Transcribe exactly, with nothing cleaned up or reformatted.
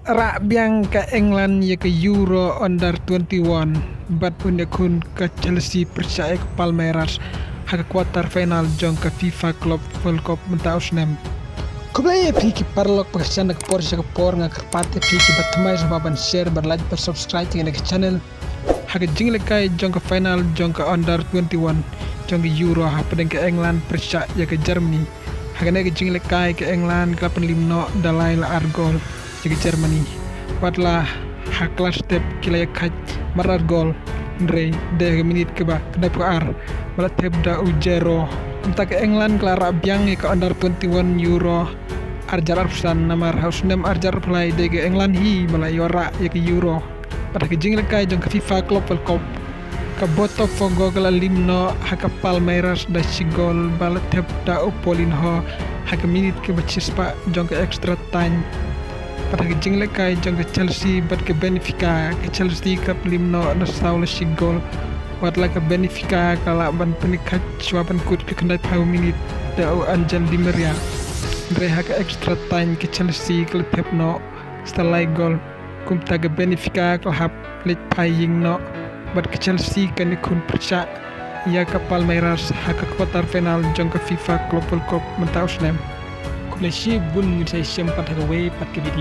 Rah biang ka England ïa ka Euro Under twenty-one bad u nongkhun ka Chelsea pyrshah ïa ka Palmeiras ha ka quarter final jong ka FIFA Club World Cup mynta u snem. Khublei ïa phi ki paralok, ba kane ka por sha ka por nga kyrpad ïa phi ki ba thymmai shuwa ban share, ban like, ban subscribe ïa kane ka channel. Ha ka jinglehkai jong ka final jong ka Under twenty-one jong ka Euro hapdeng ka England pyrshah ïa ka Germany. Ha kane ka jinglehkai ka England ka la pynlip noh da lai la ar gol ïa ka Germany. Wat la ha ka la step ki la ïa khaid mar ar gol. Hynrei dei ha ka minit kaba khyndai phew ar ba la thep da u Giroud. Mynta ka England ka la rah biang ïa ka Under twenty-one Euro ar hajar arphew san namar ha u snem ar hajar arphew lai dei ka England hi ba la ïoh rah ïa ka Euro. Bad ha ka jinglehkai jong ka FIFA Club World Cup, ka Botafogo ka la lip noh ha ka Palmeiras da shi gol ba la thep da u Paulinho ha ka minit kaba shispah jong ka extra time. Bad ha ka jinglehkai jong ka Chelsea bad ka Benfica, ka Chelsea ka la lip noh da saw la shi gol. Wat la ka Benfica ka lah ban pynkhaid shuwa ban kut ka khyndai phew minit da u Angel Di Maria. Hynrei ha ka extra time ka Chelsea ka la thep noh sa lai gol. Kumta ka Benfica ka la hap leit phai ïing noh bad ka Chelsea ka nongkhun pyrshah ïa ka Palmeiras ha ka quarter final jong ka FIFA Club World Cup mynta u snem. Khublei shibun, ngin sa ïashem pat ha kawei pat ka video.